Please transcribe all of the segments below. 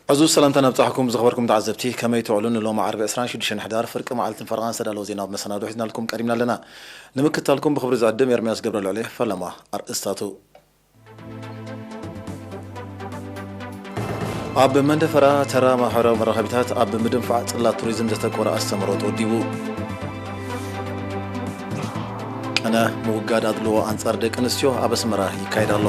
ዕዙዝ ሰላምታ ነብጻሕኩም ዝኸበርኩም ተዓዘብቲ፣ ከመይ ትውዕሉ? ንሎሚ ዓርቢ ዕስራን ሽዱሽተን ሕዳር ፍርቂ መዓልትን ፈረቓን ዝተዳለወ ዜና ብመሰናዶ ሒዝናልኩም ቀሪብና ኣለና። ንምክትታልኩም ብኽብሪ ዝዕድም ኤርምያስ ገብረልዑል እየ። ፈለማ ኣርእስታቱ። ኣብ መንደፈራ ተራ ማሕበራዊ መራኸቢታት ኣብ ምድንፋዕ ጽላት ቱሪዝም ዘተኮረ ኣስተምህሮ ተወዲቡ። ቅነ ምውጋድ ኣድልዎ ኣንጻር ደቂ ኣንስትዮ ኣብ ኣስመራ ይካየድ ኣሎ።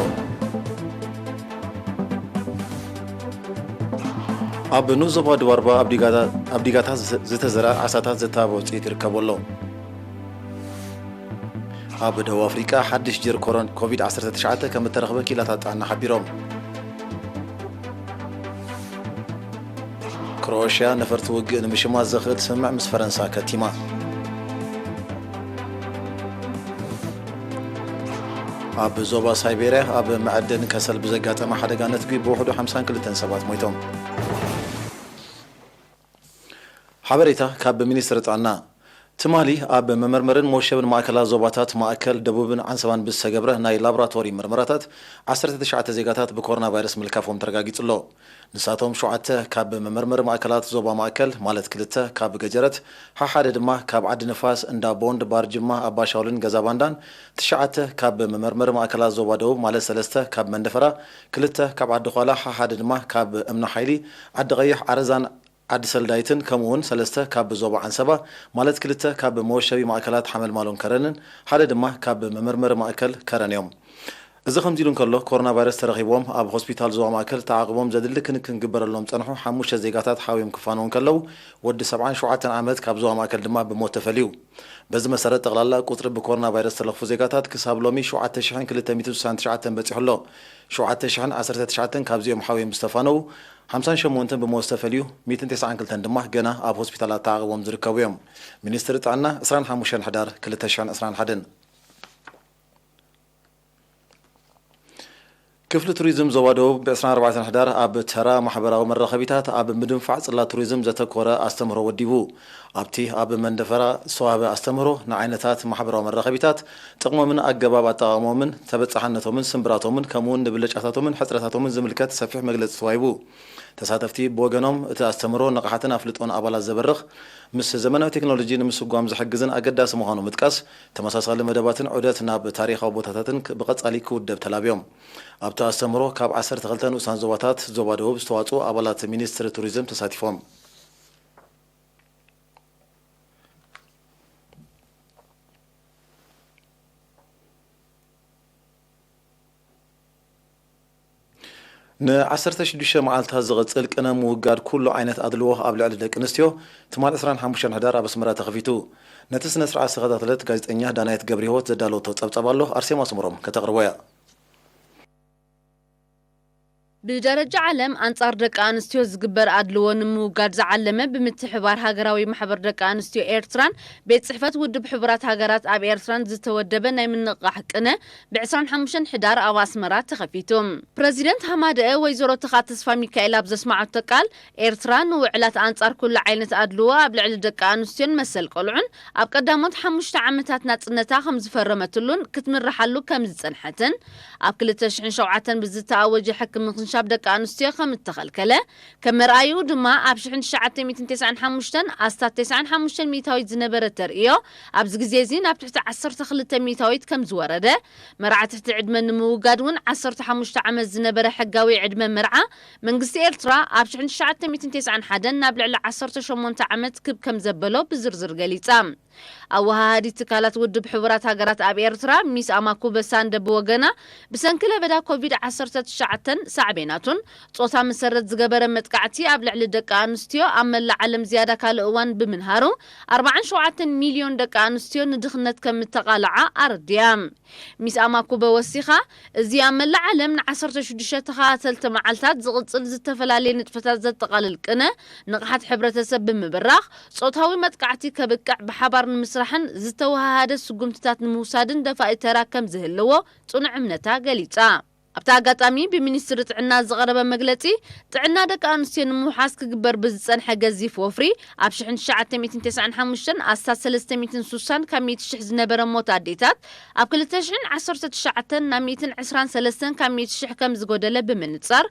ኣብ ንኡስ ዞባ ድባርባ ኣብ ዲጋታ-፣ ኣብ ዲጋታት ዝተ-፣ ዝተዘርኣ ዓሳታት ዘተባብዕ ውጽኢት ይርከቦ ኣሎ። ኣብ ደቡብ ኣፍሪቃ ሓድሽ ጀር ኮሮን ኮቪድ ዓሰርተ ትሽዓተ ከም እተረኽበ ክኢላታት ጥዕና ሓቢሮም። ክሮኤሽያ ነፈርቲ ውግእ ንምሽማት ዘኽእል ስምምዕ ምስ ፈረንሳ ከቲማ። ኣብ ዞባ ሳይቤርያ ኣብ መዐደኒ ከሰል ብዘጋጠመ ሓደጋ ነትጒ ብውሕዱ ሓምሳን ክልተን ሰባት ሞይቶም። ሓበሬታ ካብ ሚኒስትሪ ጥዕና። ትማሊ ኣብ መመርመርን መወሸብን ማእከላት ዞባታት ማእከል፣ ደቡብን ዓንሰባን ብዝተገብረ ናይ ላቦራቶሪ ምርመራታት ዓሰርተ ትሽዓተ ዜጋታት ብኮሮና ቫይረስ ምልካፎም ተረጋጊጹ ኣሎ። ንሳቶም ሸውዓተ ካብ መመርመሪ ማእከላት ዞባ ማእከል፣ ማለት ክልተ ካብ ገጀረት፣ ሓሓደ ድማ ካብ ዓዲ ንፋስ፣ እንዳ ቦንድ፣ ባርጅማ፣ ኣባሻውልን ገዛ ባንዳን፣ ትሽዓተ ካብ መመርመሪ ማእከላት ዞባ ደቡብ፣ ማለት ሰለስተ ካብ መንደፈራ፣ ክልተ ካብ ዓዲ ኳላ፣ ሓሓደ ድማ ካብ እምኒ ሓይሊ፣ ዓዲ ቀይሕ፣ ዓረዛን ዓዲ ሰልዳይትን፣ ከምኡ እውን ሰለስተ ካብ ዞባ ዓንሰባ፣ ማለት ክልተ ካብ መወሸቢ ማእከላት ሓመልማሎን ከረንን፣ ሓደ ድማ ካብ መመርመሪ ማእከል ከረን እዮም። እዚ ከምዚ ኢሉ እንከሎ፣ ኮሮና ቫይረስ ተረኺቦም ኣብ ሆስፒታል ዞባ ማእከል ተዓቕቦም ዘድሊ ክንክን ክግበረሎም ዝጸንሑ ሓሙሽተ ዜጋታት ሓውዮም ክፋነዉ እንከለዉ፣ ወዲ ሰብዓን ሸውዓተን ዓመት ካብ ዞባ ማእከል ድማ ብሞት ተፈልዩ። በዚ መሰረት፣ ጠቕላላ ቁጽሪ ብኮሮና ቫይረስ ዝተለኽፉ ዜጋታት ክሳብ ሎሚ ሸውዓተ ሽሕን ክልተ ሚእትን ስሳን ትሽዓተን በጺሑ ኣሎ። ሸውዓተ ሽሕን ዓሰርተ ትሽዓተን ካብዚኦም ሓውዮም ዝተፋነዉ፣ ሓምሳን ሸሞንተን ብሞት ዝተፈልዩ፣ ሚእትን ተስዓን ክልተን ድማ ገና ኣብ ሆስፒታላት ተዓቕቦም ዝርከቡ እዮም። ሚኒስትሪ ጥዕና፣ ዕስራን ሓሙሽተን ሕዳር ክልተ ሽሕን ዕስራን ሓደን። ክፍሊ ቱሪዝም ዞባ ደቡብ ብዕስራን ኣርባዕተን ሕዳር ኣብ ተራ ማሕበራዊ መራኸቢታት ኣብ ምድንፋዕ ጽላት ቱሪዝም ዘተኮረ ኣስተምህሮ ወዲቡ። ኣብቲ ኣብ መንደፈራ ዝተዋህበ ኣስተምህሮ፣ ንዓይነታት ማሕበራዊ መራኸቢታት፣ ጥቕሞምን ኣገባብ ኣጠቓቕሞምን፣ ተበጻሕነቶምን ስምብራቶምን፣ ከምኡውን ንብልጫታቶምን ሕጽረታቶምን ዝምልከት ሰፊሕ መግለጺ ተዋሂቡ። ተሳተፍቲ ብወገኖም፣ እቲ ኣስተምህሮ ንቕሓትን ኣፍልጦን ኣባላት ዘበርኽ፣ ምስ ዘመናዊ ቴክኖሎጂ ንምስጓም ዝሕግዝን ኣገዳሲ ምዃኑ ምጥቃስ፣ ተመሳሳሊ መደባትን ዑደት ናብ ታሪኻዊ ቦታታትን ክ-፣ ብቐጻሊ ክውደብ ተላብዮም። ኣብቲ ኣስተምህሮ ካብ ዓሰርተ ክልተ ንኡሳን ዞባታት ዞባ ደቡብ ዝተዋጽኡ ኣባላት ሚኒስትሪ ቱሪዝም ተሳቲፎም። ንዓሰርተ ሽዱሽተ መዓልታት ዝቕጽል ቅነ ምውጋድ ኩሉ ዓይነት ኣድልዎ ኣብ ልዕሊ ደቂ ኣንስትዮ፣ ትማል ዕስራን ሓሙሽተን ሕዳር ኣብ ኣስመራ ተኸፊቱ። ነቲ ስነ ስርዓት ዝተኸታተለት ጋዜጠኛ ዳናይት ገብረህይወት ዘዳለወቶ ጸብጻብ ኣሎ፣ ኣርሴማ ስምሮም ከተቕርቦ እያ። ብደረጃ ዓለም ኣንጻር ደቂ ኣንስትዮ ዝግበር ኣድልዎ ንምውጋድ ዝዓለመ ብምትሕባር ሃገራዊ ማሕበር ደቂ ኣንስትዮ ኤርትራን ቤት ጽሕፈት ውድብ ሕቡራት ሃገራት ኣብ ኤርትራን ዝተወደበ ናይ ምንቕቓሕ ቅነ ብ ዕስራን ሓሙሽተን ሕዳር ኣብ ኣስመራ ተኸፊቱ። ፕረዚደንት ሃማደአ ወይዘሮ ተኻ ተስፋ ሚካኤል ኣብ ዘስማዓቶ ቃል፣ ኤርትራ ንውዕላት ኣንጻር ኩሉ ዓይነት ኣድልዎ ኣብ ልዕሊ ደቂ ኣንስትዮን መሰል ቆልዑን ኣብ ቀዳሞት ሓሙሽተ ዓመታት ናጽነታ ከም ዝፈረመትሉን ክትምርሓሉ ከም ዝጸንሐትን፣ ኣብ ክልተ ሽሕን ሸውዓተን ብዝተኣወጀ ሕጊ ምኽንሻብ ደቂ ኣንስትዮ ከም እተኸልከለ፣ ከም መርኣይኡ ድማ ኣብ ሽሕን ትሽዓተ ሚእትን ተስዓን ሓሙሽተን ኣስታት ተስዓን ሓሙሽተን ሚእታዊት ዝነበረ ተርእዮ ኣብዚ ግዜ እዚ ናብ ትሕቲ ዓሰርተ ክልተ ሚእታዊት ከም ዝወረደ፣ መርዓ ትሕቲ ዕድመ ንምውጋድ እውን ዓሰርተ ሓሙሽተ ዓመት ዝነበረ ሕጋዊ ዕድመ መርዓ መንግስቲ ኤርትራ ኣብ ሽሕን ትሽዓተ ሚእትን ተስዓን ሓደን ናብ ልዕሊ ዓሰርተ ሸሞንተ ዓመት ክብ ከም ዘበሎ ብዝርዝር ገሊጻ። ኣወሃሃዲት ትካላት ውድብ ሕቡራት ሃገራት ኣብ ኤርትራ ሚስ ኣማኩበ ሳንደ ብወገና፣ ብሰንኪ ለበዳ ኮቪድ ዓሰርተ ትሽዓተን ሳዕቤናቱን ጾታ መሰረት ዝገበረ መጥቃዕቲ ኣብ ልዕሊ ደቂ ኣንስትዮ ኣብ መላእ ዓለም ዝያዳ ካልእ እዋን ብምንሃሩ፣ ኣርባዓን ሸውዓተን ሚልዮን ደቂ ኣንስትዮ ንድኽነት ከም እተቓልዓ ኣረዲኣ። ሚስ ኣማኩበ ወሲኻ፣ እዚ ኣብ መላእ ዓለም ንዓሰርተ ሽዱሽተ ተኸታተልቲ መዓልታት ዝቕጽል ዝተፈላለየ ንጥፈታት ዘጠቓልል ቅነ፣ ንቕሓት ሕብረተሰብ ብምብራኽ፣ ጾታዊ መጥቃዕቲ ከብቅዕ ብሓባር ንምስራሕን ዝተወሃሃደ ስጉምትታት ንምውሳድን ደፋኢ ተራ ከም ዝህልዎ ጽኑዕ እምነታ ገሊጻ። ኣብቲ ኣጋጣሚ ብሚኒስትሪ ጥዕና ዝቐረበ መግለጺ፣ ጥዕና ደቂ ኣንስትዮ ንምውሓስ ክግበር ብዝጸንሐ ገዚፍ ወፍሪ፣ ኣብ ሽሕን ትሽዓተ ሚእትን ተስዓን ሓሙሽተን ኣስታት ሰለስተ ሚእትን ሱሳን ካብ ሚእቲ ሽሕ ዝነበረ ሞት ኣዴታት፣ ኣብ ክልተ ሽሕን ዓሰርተ ትሽዓተን ናብ ሚእትን ዕስራን ሰለስተን ካብ ሚእቲ ሽሕ ከም ዝጎደለ ብምንጻር፣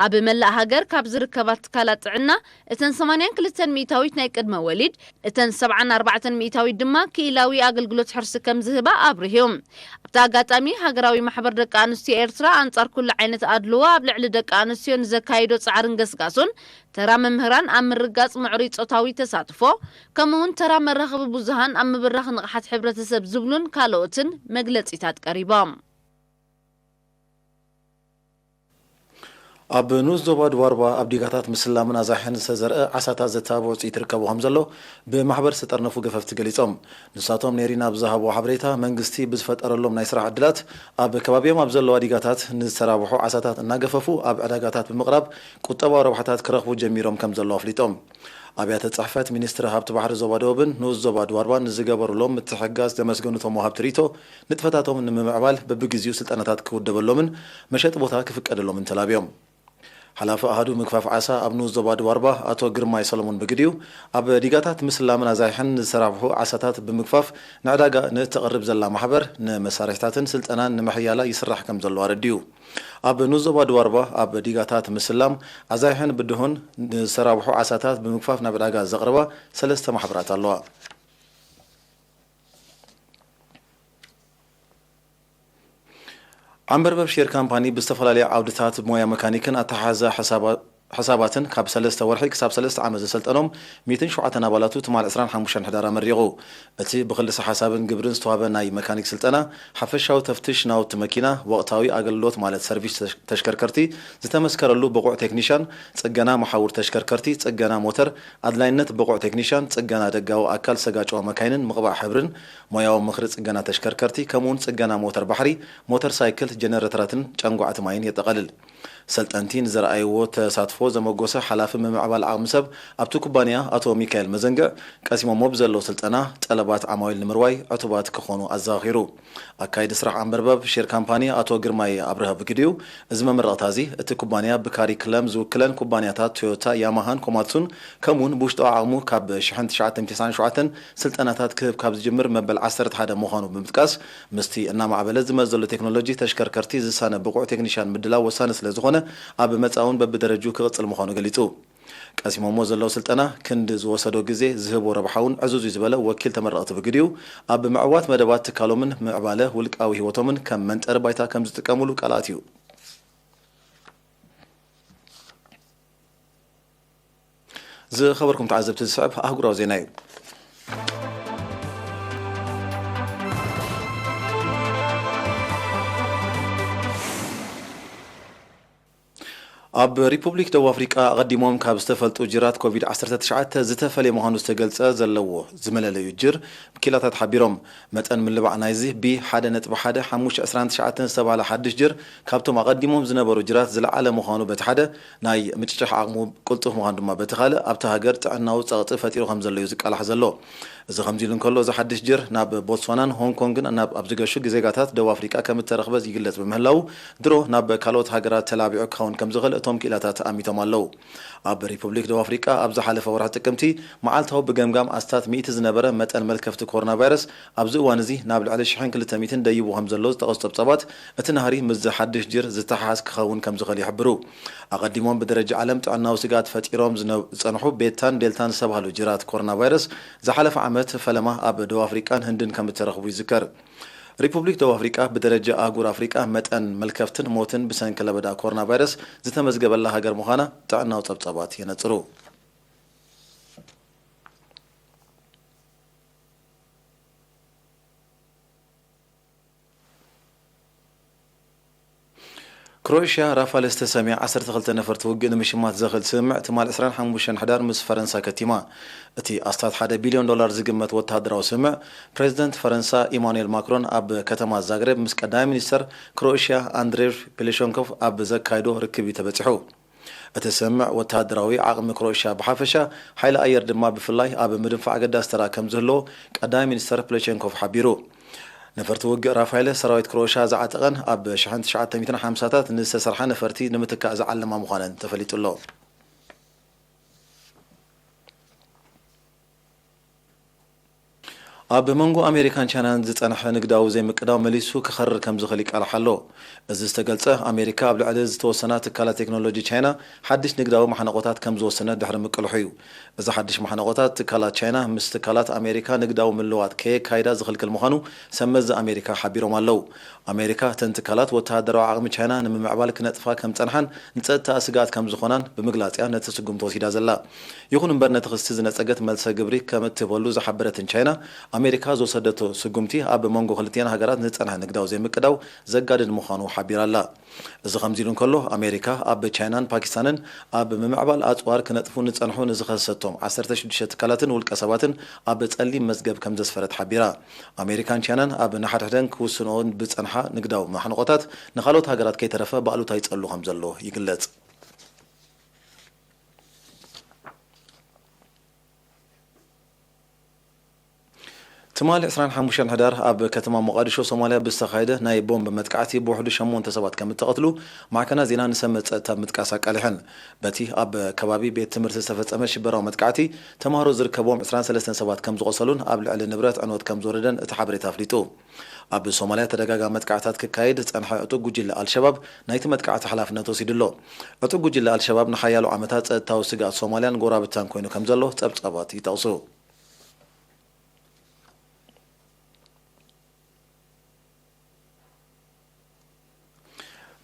ኣብ መላእ ሃገር ካብ ዝርከባ ትካላት ጥዕና፣ እተን ሰማንያን ክልተን ሚእታዊት ናይ ቅድመ ወሊድ፣ እተን ሰብዓን ኣርባዕተን ሚእታዊት ድማ ክኢላዊ ኣገልግሎት ሕርሲ ከም ዝህባ ኣብሪሁ። ኣብቲ ኣጋጣሚ፣ ሃገራዊ ማሕበር ደቂ ኣንስትዮ ኤርትራ ኣንጻር ኩሉ ዓይነት ኣድልዎ ኣብ ልዕሊ ደቂ ኣንስትዮ ንዘካይዶ ጻዕርን ገስጋሱን፣ ተራ መምህራን ኣብ ምርጋጽ ምዕሩይ ጾታዊ ተሳትፎ፣ ከምኡ'ውን ተራ መራኸቢ ብዙሃን ኣብ ምብራኽ ንቕሓት ሕብረተሰብ ዝብሉን ካልኦትን መግለጺታት ቀሪቦም። ኣብ ንኡስ ዞባ ድዋርባ ኣብ ዲጋታት ምስላምን ኣዛሕን ዝተዘርአ ዓሳታት ዘተባብዕ ውፅኢት ይርከቦ ከም ዘሎ ብማሕበር ዝተጠርነፉ ገፈፍቲ ገሊጾም። ንሳቶም ኔሪና ብዝሃብዎ ሓበሬታ፣ መንግስቲ ብዝፈጠረሎም ናይ ስራሕ ዕድላት ኣብ ከባቢኦም ኣብ ዘለዋ ዲጋታት ንዝተራብሑ ዓሳታት እናገፈፉ ኣብ ዕዳጋታት ብምቕራብ ቁጠባዊ ረብሓታት ክረኽቡ ጀሚሮም ከም ዘለዉ ኣፍሊጦም። ኣብያተ ጽሕፈት ሚኒስትሪ ሃብቲ ባሕሪ ዞባ ደቡብን ንኡስ ዞባ ድዋርባን ንዝገበሩሎም ምትሕግጋዝ ዘመስገኑ እቶም ወሃብቲ ርኢቶ፣ ንጥፈታቶም ንምምዕባል በብግዜኡ ስልጠናታት ክውደበሎምን መሸጢ ቦታ ክፍቀደሎምን ተላብዮም። ሓላፊ ኣሃዱ ምግፋፍ ዓሳ ኣብ ንኡስ ዞባ ድዋርባ ኣቶ ግርማይ ሰሎሞን ብግዲኡ፣ ኣብ ዲጋታት ምስላምን ኣዛይሕን ዝተራብሑ ዓሳታት ብምግፋፍ ንዕዳጋ ንእተቕርብ ዘላ ማሕበር ንመሳርሒታትን ስልጠናን ንምሕያላ ይስራሕ ከም ዘሎ ኣረዲኡ። ኣብ ንኡስ ዞባ ድዋርባ ኣብ ዲጋታት ምስላም ኣዛይሕን ብድሆን ንዝተራብሑ ዓሳታት ብምግፋፍ ናብ ዕዳጋ ዘቕርባ ሰለስተ ማሕበራት ኣለዋ። ዓንበርበብ ሼር ካምፓኒ ብዝተፈላለየ ዓውድታት ሞያ መካኒክን ኣተሓሕዛ ሕሳባ-፣ ሕሳባትን ካብ ሰለስተ ወርሒ ክሳብ ሰለስተ ዓመት ዘሰልጠኖም ሚእትን ሸውዓተን ኣባላቱ ትማል ዕስራን ሓሙሽተን ሕዳር ኣመሪቑ። እቲ ብክልሰ ሓሳብን ግብርን ዝተዋህበ ናይ መካኒክ ስልጠና፣ ሓፈሻዊ ተፍትሽ ናውቲ መኪና፣ ወቕታዊ ኣገልግሎት ማለት ሰርቪስ ተሽ-፣ ተሽከርከርቲ ዝተመስከረሉ ብቑዕ ቴክኒሻን፣ ጽገና መሓውር ተሽከርከርቲ፣ ጽገና ሞተር፣ ኣድላይነት ብቑዕ ቴክኒሻን፣ ጽገና ደጋዊ ኣካል ዝተጋጨዋ መካይንን ምቕባእ ሕብርን፣ ሞያዊ ምኽሪ ጽገና ተሽከርከርቲ፣ ከምኡውን ጽገና ሞተር ባሕሪ፣ ሞተር ሳይክል፣ ጀነረተራትን ጨንጓዕቲ ማይን የጠቓልል። ሰልጠንቲ ንዘርኣይዎ ተሳትፎ ዘመጎሰ ሓላፊ ምምዕባል ዓቕሚ ሰብ ኣብቲ ኩባንያ ኣቶ ሚካኤል መዘንግዕ፣ ቀሲሞሞ ብዘለዉ ስልጠና ጠለባት ዓማዊል ንምርዋይ ዕቱባት ክኾኑ ኣዘኻኺሩ። ኣካይዲ ስራሕ ኣንበርበብ ሼር ካምፓኒ ኣቶ ግርማይ ኣብርሀ ብግዲኡ፣ እዚ መመረቕታ እዚ እቲ ኩባንያ ብካሪክለም ዝውክለን ኩባንያታት ቶዮታ፣ ያማሃን ኮማትሱን፣ ከምኡውን ብውሽጣዊ ዓቕሙ ካብ ሽሕን ትሽዓተ ሚእትን ተስዓን ሸውዓተን ስልጠናታት ክህብ ካብ ዝጅምር መበል ዓሰርተ ሓደ ምዃኑ ብምጥቃስ፣ ምስቲ እናማዕበለ ዝመጽእ ዘሎ ቴክኖሎጂ ተሽከርከርቲ ዝሳነ ብቑዕ ቴክኒሻን ምድላው ወሳኒ ስለ ዝኾነ፣ ኣብ መጻኢ እውን በብደረጅኡ ክቕጽል ምዃኑ ገሊጹ። ቀሲሞሞ ዘለዉ ስልጠና፣ ክንዲ ዝወሰዶ ግዜ ዝህቦ ረብሓ እውን ዕዙዝ እዩ ዝበለ ወኪል ተመረቕቲ ብግዲኡ፣ ኣብ ምዕዋት መደባት ትካሎምን ምዕባለ ውልቃዊ ህይወቶምን ከም መንጠሪ ባይታ ከም ዝጥቀሙሉ ቃል ኣትዩ። ዝኸበርኩም ተዓዘብቲ፣ ዝስዕብ ኣህጉራዊ ዜና እዩ። ኣብ ሪፑብሊክ ደቡብ ኣፍሪቃ ኣቐዲሞም ካብ ዝተፈልጡ ጅራት ኮቪድ ዓሰርተ ትሽዓተ ዝተፈልየ ምዃኑ ዝተገልጸ ዘለዎ ዝመለለዩ ጅር ክኢላታት ሓቢሮም። መጠን ምልባዕ ናይዚ ቢ ሓደ ነጥቢ ሓደ ሓሙሽተ ዕስራን ትሽዓተን ዝተባህለ ሓድሽ ጅር ካብቶም ኣቐዲሞም ዝነበሩ ጅራት ዝለዓለ ምዃኑ በቲ ሓደ፣ ናይ ምጭጫሕ ዓቕሙ ቅልጡፍ ምዃኑ ድማ በቲ ካልእ ኣብታ ሃገር ጥዕናዊ ጸቕጢ ፈጢሩ ከም ዘሎ እዩ ዝቃላሕ ዘሎ። እዚ ከምዚ ኢሉ እንከሎ፣ እዚ ሓድሽ ጅር ናብ ቦትስዋናን ሆንግ ኮንግን ናብ ኣብ ዝገሹ ዜጋታት ደቡብ ኣፍሪቃ ከም እተረኽበ ይግለጽ ብምህላዉ፣ ድሮ ናብ ካልኦት ሃገራት ተላቢዑ ክኸውን ከም ዝኽእል እቶም ክኢላታት ኣሚቶም ኣለዉ። ኣብ ሪፑብሊክ ደቡብ ኣፍሪቃ ኣብ ዝሓለፈ ወርሒ ጥቅምቲ መዓልታዊ ብገምጋም ኣስታት ሚእቲ ዝነበረ መጠን መልከፍቲ ኮሮና ቫይረስ ኣብዚ እዋን እዚ ናብ ልዕሊ ሽሕን ክልተ ሚእትን ደይቡ ከም ዘሎ ዝጠቐሱ ጸብጻባት፣ እቲ ናህሪ ምስዚ ሓድሽ ጅር ዝተሓሓዝ ክኸውን ከም ዝኽእል ይሕብሩ። ኣቐዲሞም ብደረጃ ዓለም ጥዕናዊ ስግኣት ፈጢሮም ዝነ-፣ ዝጸንሑ ቤታን ዴልታን ዝተባህሉ ጅራት ኮሮና ቫይረስ ዝሓለፈ ዓመት ፈለማ ኣብ ደቡብ ኣፍሪቃን ህንድን ከም እተረኽቡ ይዝከር። ሪፑብሊክ ደቡብ ኣፍሪቃ ብደረጃ ኣህጉር ኣፍሪቃ መጠን መልከፍትን ሞትን ብሰንኪ ለበዳ ኮሮና ቫይረስ ዝተመዝገበላ ሃገር ምዃና ጥዕናዊ ጸብጻባት የነጽሩ። ክሮኤሽያ ራፋ ለስተሰምያ ዓሰርተ ክልተ ነፈርቲ ውግእ ንምሽማት ዘኽእል ስምምዕ ትማል ዕስራን ሓሙሽተን ሕዳር ምስ ፈረንሳ ከቲማ። እቲ ኣስታት ሓደ ቢልዮን ዶላር ዝግመት ወተሃደራዊ ስምምዕ፣ ፕሬዚደንት ፈረንሳ ኢማኑኤል ማክሮን ኣብ ከተማ ዛግሬብ ምስ ቀዳማይ ሚኒስተር ክሮኤሽያ ኣንድሬ ፕሌሸንኮቭ ኣብ ዘካየዶ ርክብ እዩ ተበጺሑ። እቲ ስምምዕ ወተሃደራዊ ዓቕሚ ክሮኤሽያ ብሓፈሻ፣ ሓይሊ ኣየር ድማ ብፍላይ ኣብ ምድንፋዕ ኣገዳሲ ተራ ከም ዝህልዎ ቀዳማይ ሚኒስተር ፕሌሸንኮቭ ሓቢሩ። ነፈርቲ ውግእ ራፋኤል ሰራዊት ክሮኤሽያ ዝዓጠቐን ኣብ ሽሕን ትሽዓተ ሚእትን ሓምሳታት ንዝተሰርሓ ነፈርቲ ንምትካእ ዝዓለማ ምዃነን ተፈሊጡ ኣሎ። ኣብ መንጎ ኣሜሪካን ቻይናን ዝጸንሐ ንግዳዊ ዘይምቅዳው መሊሱ ክኸርር ከም ዝኽእል ይቃላሕ ኣሎ። እዚ ዝተገልጸ፣ ኣሜሪካ ኣብ ልዕሊ ዝተወሰና ትካላት ቴክኖሎጂ ቻይና ሓድሽ ንግዳዊ ማሕነቆታት ከም ዝወሰነ ድሕሪ ምቅልሑ እዩ። እዚ ሓድሽ ማሕነቆታት፣ ትካላት ቻይና ምስ ትካላት ኣሜሪካ ንግዳዊ ምልውዋጥ ከየካይዳ ዝኽልክል ምዃኑ ሰብ መዚ ኣሜሪካ ሓቢሮም ኣለዉ። ኣሜሪካ፣ እተን ትካላት ወተሃደራዊ ዓቕሚ ቻይና ንምምዕባል ክነጥፋ ከም ጸንሓን ንጸጥታ ስግኣት ከም ዝኾናን ብምግላጽ እያ ነቲ ስጉምቲ ወሲዳ ዘላ። ይኹን እምበር፣ ነቲ ክሲ ዝነጸገት መልሰ ግብሪ ከም እትህበሉ ዝሓበረትን ቻይና፣ ኣሜሪካ ዝወሰደቶ ስጉምቲ ኣብ መንጎ ክልቲኣን ሃገራት ንዝጸንሐ ንግዳዊ ዘይምቅዳው ዘጋድድ ምዃኑ ሓቢራ ኣላ። እዚ ከምዚ ኢሉ እንከሎ፣ ኣሜሪካ ኣብ ቻይናን ፓኪስታንን ኣብ ምምዕባል ኣጽዋር ክነጥፉ ንጸንሑ ንዝኸሰሰቶም ዓሰርተ ሽዱሽተ ትካላትን ውልቀ ሰባትን ኣብ ጸሊም መዝገብ ከም ዘስፈረት ሓቢራ። ኣሜሪካን ቻይናን ኣብ ንሓድሕደን ክውስንኦ ብጸንሓ ንግዳዊ ማሕንቆታት ንኻልኦት ሃገራት ከይተረፈ ብኣሉታ ይጸሉ ከም ዘሎ ይግለጽ። ትማሊ ዕስራን ሓሙሽተን ሕዳር ኣብ ከተማ ሞቓዲሾ ሶማልያ ብዝተኻየደ ናይ ቦምብ መጥቃዕቲ ብውሕዱ ሸሞንተ ሰባት ከም እተቐትሉ ማዕከና ዜና ንሰመ ጸጥታ ብምጥቃስ ኣቃሊሐን። በቲ ኣብ ከባቢ ቤት ትምህርቲ ዝተፈጸመ ሽበራዊ መጥቃዕቲ ተምሃሮ ዝርከብዎም ዕስራን ሰለስተን ሰባት ከም ዝቖሰሉን ኣብ ልዕሊ ንብረት ዕንወት ከም ዝወረደን እቲ ሓበሬታ ኣፍሊጡ። ኣብ ሶማልያ ተደጋጋሚ መጥቃዕታት ክካየድ ዝጸንሐ ዕጡቕ ጉጅለ ኣልሸባብ ናይቲ መጥቃዕቲ ሓላፍነት ወሲዱ ኣሎ። ዕጡቕ ጉጅለ ኣልሸባብ ንሓያሎ ዓመታት ጸጥታዊ ስግኣት ሶማልያን ጎረባብታን ኮይኑ ከም ዘሎ ጸብጻባት ይጠቕሱ።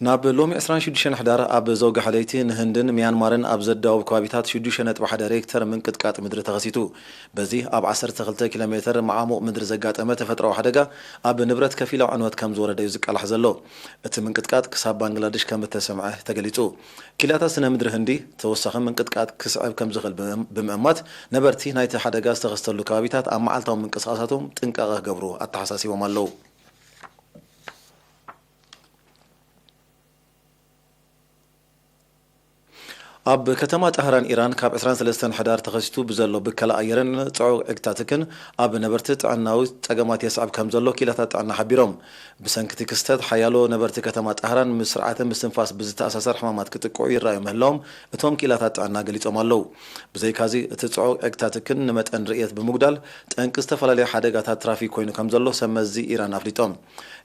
ናብ ሎሚ ዕስራን ሽዱሽተን ሕዳር ኣብ ዘውግሐ ለይቲ ንህንድን ሚያንማርን ኣብ ዘዳውብ ከባቢታት ሽዱሽተ ነጥቢ ሓደ ሬክተር ምንቅጥቃጥ ምድሪ ተኸሲቱ። በዚ ኣብ ዓሰርተ ክልተ ኪሎ ሜተር መዓሙቕ ምድሪ ዘጋጠመ ተፈጥሮኣዊ ሓደጋ ኣብ ንብረት ከፊላዊ ዕንወት ከም ዝወረደ እዩ ዝቃላሕ ዘሎ። እቲ ምንቅጥቃጥ ክሳብ ባንግላደሽ ከም እተሰምዐ ተገሊጹ። ኪላታት ስነ ምድሪ ህንዲ ተወሳኺ ምንቅጥቃጥ ክስዕብ ከም ዝኽእል ብምእም-፣ ብምእማት፣ ነበርቲ ናይቲ ሓደጋ ዝተኸስተሉ ከባቢታት ኣብ መዓልታዊ ምንቅስቓሳቶም ጥንቃቐ ክገብሩ ኣተሓሳሲቦም ኣለዉ። ኣብ ከተማ ጣህራን ኢራን ካብ ዕስራን ሰለስተን ሕዳር ተኸሲቱ ብዘሎ ብከላ ኣየርን ጽዑቕ ዕግታትክን ኣብ ነበርቲ ጥዕናዊ ጸገማት የስዕብ ከም ዘሎ ኪላታት ጥዕና ሓቢሮም። ብሰንኪ እቲ ክስተት ሓያሎ ነበርቲ ከተማ ጣህራን ምስ ስርዓተ ምስትንፋስ ብዝተኣሳሰር ሕማማት ክጥቅዑ ይረኣዩ ምህላዎም እቶም ኪላታት ጥዕና ገሊጾም ኣለዉ። ብዘይካዚ እቲ ጽዑቕ ዕግታትክን ንመጠን ርእየት ብምጉዳል ጠንቂ ዝተፈላለዩ ሓደጋታት ትራፊክ ኮይኑ ከም ዘሎ ሰብ መዚ ኢራን ኣፍሊጦም።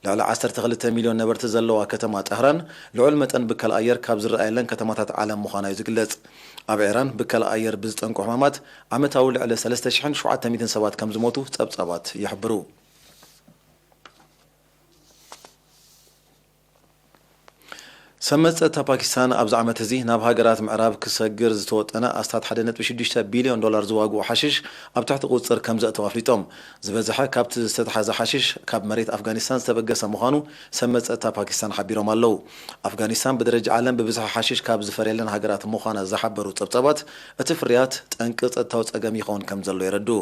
ልዕሊ ዓሰርተ ክልተ ሚልዮን ነበርቲ ዘለዋ ከተማ ጠህራን፣ ልዑል መጠን ብከላ ኣየር ካብ ዝረኣየለን ከተማታት ዓለም ምዃና እዩ ዝግለጽ። ኣብ ዒራን ብከላ ኣየር ብዝጠንቁ ሕማማት ዓመታዊ ልዕሊ ሰለስተ ሽሕን ሸውዓተ ሚእትን ሰባት ከም ዝሞቱ ጸብጻባት ይሕብሩ። ሰመት ጸጥታ ፓኪስታን ኣብዚ ዓመት እዚ ናብ ሃገራት ምዕራብ ክሰግር ዝተወጠነ ኣስታት ሓደ ነጥቢ ሽዱሽተ ቢልዮን ዶላር ዝዋግኡ ሓሽሽ ኣብ ትሕቲ ቁጽጽር ከም ዘእተው ኣፍሊጦም። ዝበዝሐ ካብቲ ዝተተሓዘ ሓሽሽ ካብ መሬት ኣፍጋኒስታን ዝተበገሰ ምዃኑ ሰመት ጸጥታ ፓኪስታን ሓቢሮም ኣለዉ። ኣፍጋኒስታን ብደረጃ ዓለም ብብዝሒ ሓሽሽ ካብ ዝፈርየለን ሃገራት ምዃና ዝሓበሩ ጸብጻባት፣ እቲ ፍርያት ጠንቂ ጸጥታዊ ጸገም ይኸውን ከም ዘሎ የረድኡ።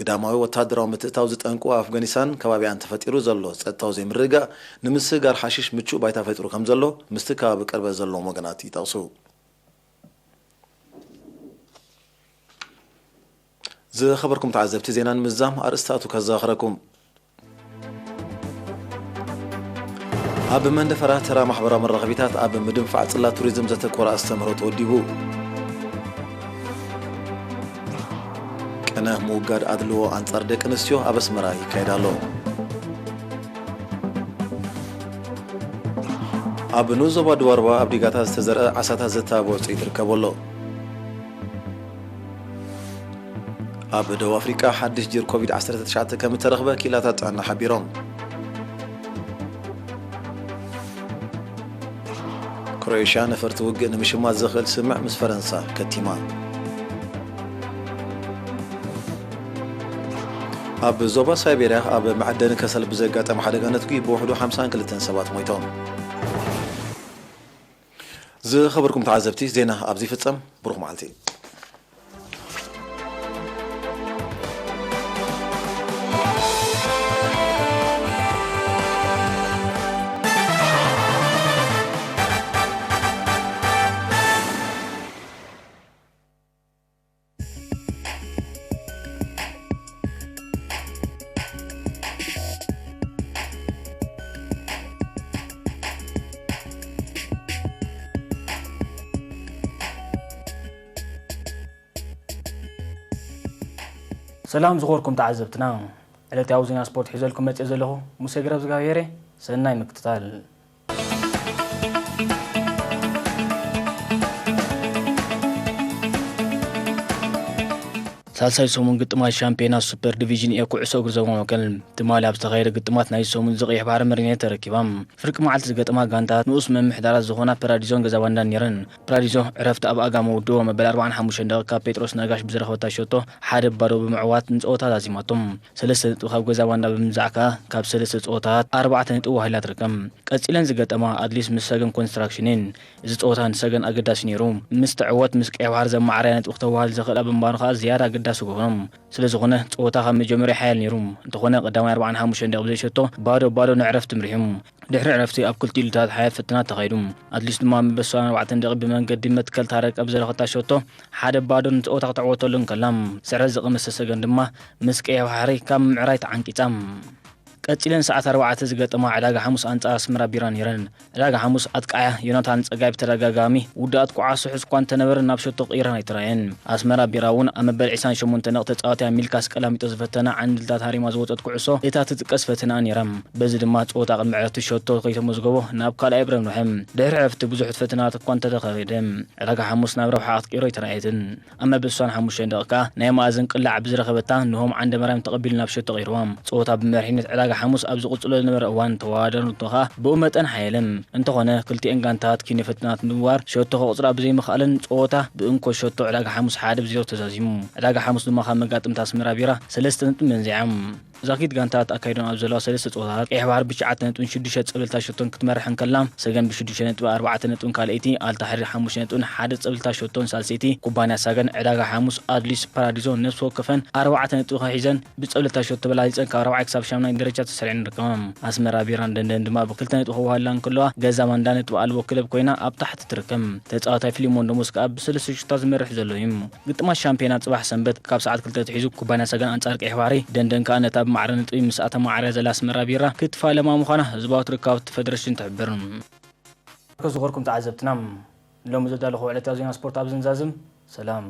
ግዳማዊ ወተሃደራዊ ምትእታው ዝጠንቁ ኣብ ኣፍጋኒስታን ከባቢኣን ተፈጢሩ ዘሎ ጸጥታዊ ዘይምርግጋእ ንምስግጋር ሓሽሽ ምቹእ ባይታ ፈጢሩ ከም ዘሎ ምስቲ ከባቢ ቅርበት ዘለዎም ወገናት ይጠቕሱ። ዝኸበርኩም ተዓዘብቲ ዜና ንምዝዛም ኣርእስታቱ ከዘኻኽረኩም። ኣብ መንደፈራ ተራ ማሕበራዊ መራኸቢታት ኣብ ምድንፋዕ ጽላት ቱሪዝም ዘተኮረ ኣስተምህሮ ተወዲቡ። ቅነ ምውጋድ ኣድልዎ ኣንጻር ደቂ ኣንስትዮ ኣብ ኣስመራ ይካየድ ኣሎ። ኣብ ንኡስ ዞባ ደቡብ ኣርባ ኣብ ዲጋታት ዝተዘርአ ዓሳታት ዘተባብዕ ውጽኢት ይርከቦ ኣሎ። ኣብ ደቡብ ኣፍሪቃ ሓድሽ ጅር ኮቪድ ዓሰርተ ትሽዓተ ከም እተረኽበ ክኢላታት ጥዕና ሓቢሮም። ክሮኤሽያ ነፈርቲ ውግእ ንምሽማት ዘኽእል ስምምዕ ምስ ፈረንሳ ከቲማ። ኣብ ዞባ ሳይቤርያ ኣብ መዐደኒ ከሰል ብዘጋጠመ ሓደጋ ነትጒ ብውሕዱ ሓምሳን ክልተን ሰባት ሞይቶም። ዝኸበርኩም ተዓዘብቲ፣ ዜና ኣብዚ ይፍጸም። ብሩኽ መዓልቲ። ሰላም ዝኸበርኩም ተዓዘብትና፣ ዕለታዊ ዜና ስፖርት ሒዘልኩም መጽእ ዘለኹ ሙሴ ግረብ ዝጋብሔረ። ሰናይ ምክትታል። ሳልሳይ ሰሙን ግጥማት ሻምፒዮና ሱፐር ዲቪዥን ኤ ኩዕሶ እግሪ ዞባ ማእከል ትማሊ ኣብ ዝተኻየደ ግጥማት ናይ ሰሙን ዝቐይሕ ባሕሪ መሪነት ተረኪባ። ፍርቂ መዓልቲ ዝገጠማ ጋንታት ንኡስ ምምሕዳራት ዝኾና ፓራዲዞን ገዛ ባንዳን ነይረን። ፓራዲዞ ዕረፍቲ ኣብ ኣጋ መውድኦ መበል ኣርባዓን ሓሙሽተን ደቂቕ ካብ ጴጥሮስ ነጋሽ ብዝረኸበታ ሸቶ ሓደ ባዶ ብምዕዋት ንጸወታ ዛዚማቶም። ሰለስተ ነጥቢ ካብ ገዛ ባንዳ ብምምዛዕ ከኣ ካብ ሰለስተ ጸወታት ኣርባዕተ ነጥቢ ዋሂላ ትርከብ። ቀጺለን ዝገጠማ ኣድሊስ ምስ ሰገን ኮንስትራክሽን እየን። እዚ ጸወታ ንሰገን ኣገዳሲ ነይሩ። ምስ ትዕወት ምስ ቀይሕ ባሕሪ ዘመዓረያ ነጥቢ ክተዋህል ዘኽእላ ብምንባሩ ከኣ ዝያዳ ኣገዳሲ ገብሮም። ስለ ዝኾነ ጸወታ ካብ መጀመርያ ሓያል ነይሩ። እንተኾነ ቀዳማይ ኣርባዓን ሓሙሽተን ደቂቕ ብዘይ ሸቶ ባዶ ባዶ ንዕረፍቲ ምሪሑ። ድሕሪ ዕረፍቲ ኣብ ክልቲኡ ኢሉታት ሓያል ፈተናት ተኻይዱ። ኣድሊስ ድማ መበል ሰብዓን ኣርባዕተን ደቂቕ ብመንገዲ መትከል ታረቀ ብዘረኸታ ሸቶ ሓደ ባዶ ንጸወታ ክተዕወተሉ እንከላ፣ ስዕረት ዝቐመሰ ሰገን ድማ ምስ ቀይሕ ባሕሪ ካብ ምምዕራይ ተዓንቂጻ። ቀጺለን ሰዓት ኣርባዕተ ዝገጠማ ዕዳጋ ሓሙስ ኣንጻር ኣስመራ ቢራ ነይረን። ዕዳጋ ሓሙስ ኣጥቃዕያ ዮናታን ጸጋይ ብተደጋጋሚ ውዳኣት ኩዓሶ ሕዝ እኳ እንተነበረ ናብ ሸቶ ክቕይረን ኣይተራእየን። ኣስመራ ቢራ እውን ኣብ መበል ዕስራን ሸሞንተን ደቂቕ ተጻዋትያ ሚልካስ ቀላሚጦ ዝፈተና ዓንድልታት ሃሪማ ዝወጸት ኩዕሶ እታ ትጥቀስ ፈተናኣ ነይራ። በዚ ድማ ጸወታ ቅድሚ ዕረፍቲ ሸቶ ከይተመዝገቦ ናብ ካልኣይ ብረን ውሐ። ድሕሪ ዕረፍቲ ብዙሕ ፈተናታት እኳ እንተተኻየደ፣ ዕዳጋ ሓሙስ ናብ ረብሓ ክትቅይሮ ኣይተራእየትን። ኣብ መበል ስሳን ሓሙሽተን ደቂቕ ከኣ ናይ መኣዝን ቅላዕ ብዝረኸበታ ንሆም ዓንደማርያም ተቐቢሉ ናብ ሸቶ ቀይርዋ። ጸወታ ብመሪሕነት ዕዳጋ ሓሙስ ኣብ ዝቕጽሎ ዝነበረ እዋን ተወዳደርቶ ከኣ ብኡ መጠን ሓየለ። እንተኾነ ክልቲኤን ጋንታት ኪኖ ፈተናት ንምግባር ሸቶ ከቑጽራ ብዘይምኽኣለን ጸወታ ብእንኮ ሸቶ ዕዳጋ ሓሙስ ሓደ ብዜሮ ተዛዚሙ። ዕዳጋ ሓሙስ ድማ ካብ መጋጥምታ ኣስመራ ቢራ ሰለስተ ነጥቢ መንዚዓ። ዛኪት ጋንታት ኣካይዶን ኣብ ዘለዋ ሰለስተ ጸወታታት ቀይሕ ባሕሪ ብትሽዓተ ነጥብን ሽዱሽተ ጸብለልታ ሸቶን ክትመርሕ እንከላ፣ ሰገን ብሽዱሽተ ነጥቢ ኣርባዕተ ነጥብን ካልኣይቲ፣ ኣልታሕሪር ሓሙሽተ ነጥብን ሓደ ጸብለልታ ሸቶን ሳልሰይቲ፣ ኩባንያ ሳገን፣ ዕዳጋ ሓሙስ፣ ኣድሊስ፣ ፓራዲዞ፣ ነፍሲ ወከፈን ኣርባዕተ ነጥቢ ሒዘን ብጸብለልታ ሸቶ ተበላሊጸን ካብ ራብዓይ ክሳብ ሻምናይ ደረጃ ተሰሪዐን ይርከባ። ኣስመራ ቢራን ደንደን ድማ ብክልተ ነጥቢ ክወሃላ እንከለዋ፣ ገዛ ባንዳ ነጥቢ ኣልቦ ክለብ ኮይና ኣብ ታሕቲ ትርከብ። ተጻዋታይ ፊሊሞን ደሞስ ከኣ ብሰለስተ ሹታት ዝመርሕ ዘሎ እዩ። ግጥማት ሻምፒዮና ጽባሕ ሰንበት ካብ ሰዓት ክልተ ኣትሒዙ ኩባንያ ሰገን ኣንጻር ቀይሕ ባሕሪ፣ ደንደን ከኣ ነታ ብማዕረ ነጥቢ ምስ ኣተማዕረ ዘላ ኣስመራ ቢራ ክትፋለማ ምዃና ህዝባዊ ርክባት ፈደረሽን ትሕብር። ከዝኸርኩም ተዓዘብትና፣ ሎሚ ዘዳለኹ ዕለታዊ ዜና ስፖርት ኣብ ዝንዛዝም። ሰላም።